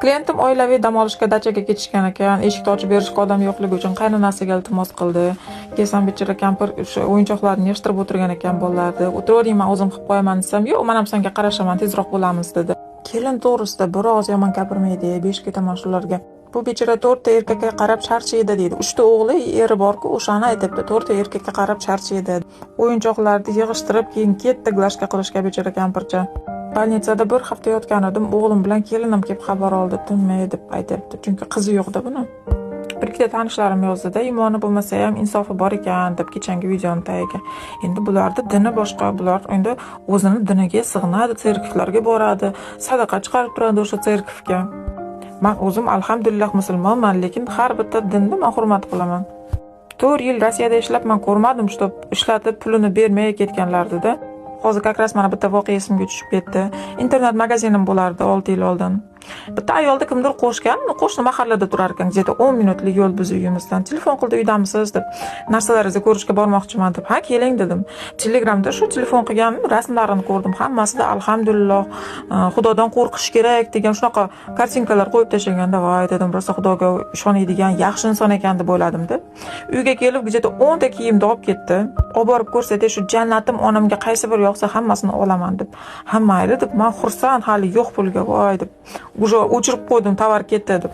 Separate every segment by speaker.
Speaker 1: Klientim oilaviy dam olishga dachaga ketishgan ekan. Eshikni ochib berishga odam yo'qligi uchun qaynonasiga iltimos qildi. Kelsam, bechora kampir o'sha o'yinchoqlarni yig'ishtirib o'tirgan ekan bolalarni. "O'tiravering, man o'zim qilib qo'yaman", desam, "Yo'q, man ham senga qarashaman, tezroq bo'lamiz", dedi. Kelin to'g'risida bir og'iz yomon gapirmaydi, besh ketaman shularga. Bu bechora to'rtta erkakka qarab charchaydi deydi. Uchta o'g'li, eri borku, o'shani aytyapti. To'rtta erkakka qarab charchaydi. O'yinchoqlarni yig'ishtirib, keyin ketdi глажка qilishga bechora kampircha. "Больница da bir hafta yotgan edim, o'g'lim bilan kelinim kelib xabar oldi, tinmay", deb aytyapti. Chunki qizi yo'qda buni. Bir ikkita tanishlarim yozdida, "Iymoni bo'lmasa ham insofi bor ekan", deb kechangi videoni tagiga. Endi bularni dini boshqa, bular endi o'zini diniga sig'inadi, церковь larga boradi, sadaqa chiqarib turadi o'sha церковь ga. Man o'zim, alhamdulillah, musulmonman, lekin har bitta dinni man hurmat qilaman. 4 yil Rossiyada ishlab, man ko'rmadim, что ishlatib pulini bermay ketganlardida. Hozir как раз mana bitta voqea esimga tushib ketdi. Internet magazinim bo'lardi 6 yil oldin. Bitta ayolni kimdir qo'shgan, qo'shni mahallada turar ekan, где-то 10 minutlik yo'l bizni uyimizdan. Telefon qildi, "Uydamisiz?" deb. "Narsalaringizni ko'rishga bormoqchiman", deb. "Ha, keling", dedim. Telegramda shu telefon qilgan rasmlarini ko'rdim. Hammasida "Alhamdulillah, Xudodan qo'rqish kerak" degan shunaqa картинка lar qo'yib tashlaganda, "Voy", dedim, "rosa Xudoga ishonadigan yaxshi inson ekan", deb o'yladimda. Uyga kelib, где-то 10 ta kiyimni olib ketdi. Olib borib ko'rsatay, "Shu jannatim onamga qaysi bir yoqsa, hammasini olaman", deb. "Ha, mayli", deb, man xursand, hali yo'q pulga, voy deb. Уже o'chirib qo'ydim, tovar ketdi deb.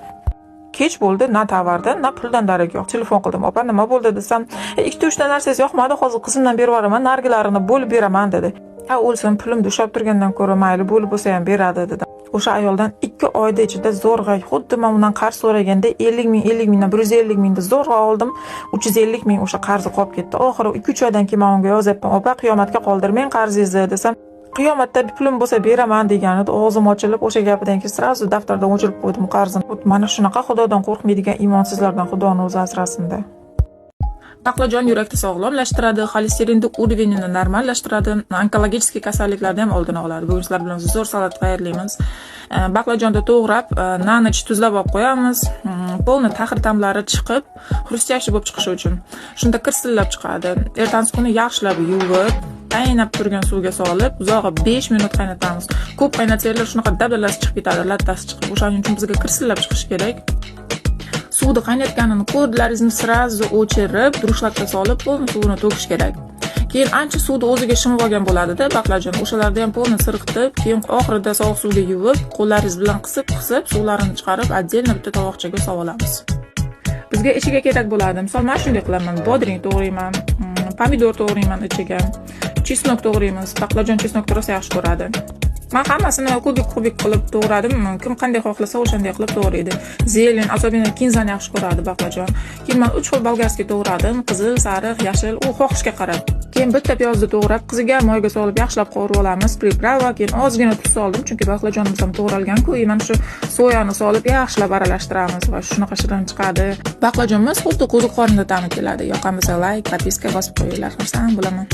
Speaker 1: Kech bo'ldi, na tovardan, na puldan darak yo'q. Telefon qildim. "Opa, nima bo'ldi?" desam, "Ikkita uchta narsangiz yoqmadi, hozir qizimdan berib yuboraman, narigilarini bo'lib beraman", dedi. "Ha, o'lsin, pulimni ushlab turgandan ko'ra mayli, bo'lib bo'lsa ham beradi", dedim. O'sha ayoldan 2 oyda ichida zo'rg'a, xuddi man undan qarz so'raganda 50 ming, 50 mingdan 150 mingni zo'rg'a oldim. 350 ming o'sha qarzi qolib ketdi. Oxiri 2-3 oydan keyin man unga yozyapman, "Opa, qiyomatga qoldirmang qarzingizni", desam, "Qiyomatda pulim bo'lsa beraman", degan edi. Og'zim ochilib, o'sha gapidan keyin сразу daftardan o'chirib qo'ydim qarzini. Mana shunaqa Xudodan qo'rqmaydigan imonsizlardan Xudoni o'zi asrasinda. Baqlajon yurakni sog'lomlashtiradi, xolesterinni уровень ini normallashtiradi, onkologический kasalliklarni ham oldini oladi. Bugun sizlar bilan zo'r salat tayyorlaymiz. Baqlajonni to'g'rab, на ночь tuzlab olib qo'yamiz. Полный taxir ta'mlari chiqib, хрустящий bo'lib chiqishi uchun. Shunda kirsillab chiqadi. Ertasi kuni yaxshilab yuvib, qaynab turgan suvga solib, uzog'i 5 minut qaynatamiz. Ko'p qaynatsanglar, shunaqa dabdalasi chiqib ketadi, lattasi chiqib. O'shaning uchun bizga kirsillab chiqishi kerak. Suvni qaynatganini ko'rdilaringizmi, сразу o'chirib, друшлаг ga solib, полный suvini to'kish kerak. Keyin ancha suvni o'ziga shimib olgan bo'ladida baqlajon. O'shalarni ham полный sirqitib, keyin oxirida sovuq suvga yuvib, qo'llaringiz bilan qisib-qisib suvlarini chiqarib, отдельно bitta tovoqchaga solib olamiz. Bizga ichiga kerak bo'ladi. Misol, men shunday qilaman: bodring to'g'rayman, pomidor to'g'rayman ichiga, чеснок to'g'raymiz. Baqlajon чеснок ni rosa yaxshi ko'radi. Man hammasini кубик кубик qilib to'g'radim. Kim qanday xohlasa, o'shanday qilib to'g'raydi. Зелень, особенно kinzani yaxshi ko'radi baqlajon. Keyin man 3 xil болгарский to'g'radim: qizil, sariq, yashil, u xohishga qarab. Keyin bitta piyozni to'g'rab, qizigan moyga solib yaxshilab qovurib olamiz. Приправа, keyin ozgina tuz soldim, chunki baqlajonimiz ham to'g'ralgan-ku. И mana shu soyani solib yaxshilab aralashtiramiz va shunaqa shirin chiqadi. Baqlajonimiz xuddi qo'ziqorinda ta'mi keladi. Yoqqan bo'lsa, layk, подписка bosib qo'yinglar. Xursand bo'laman.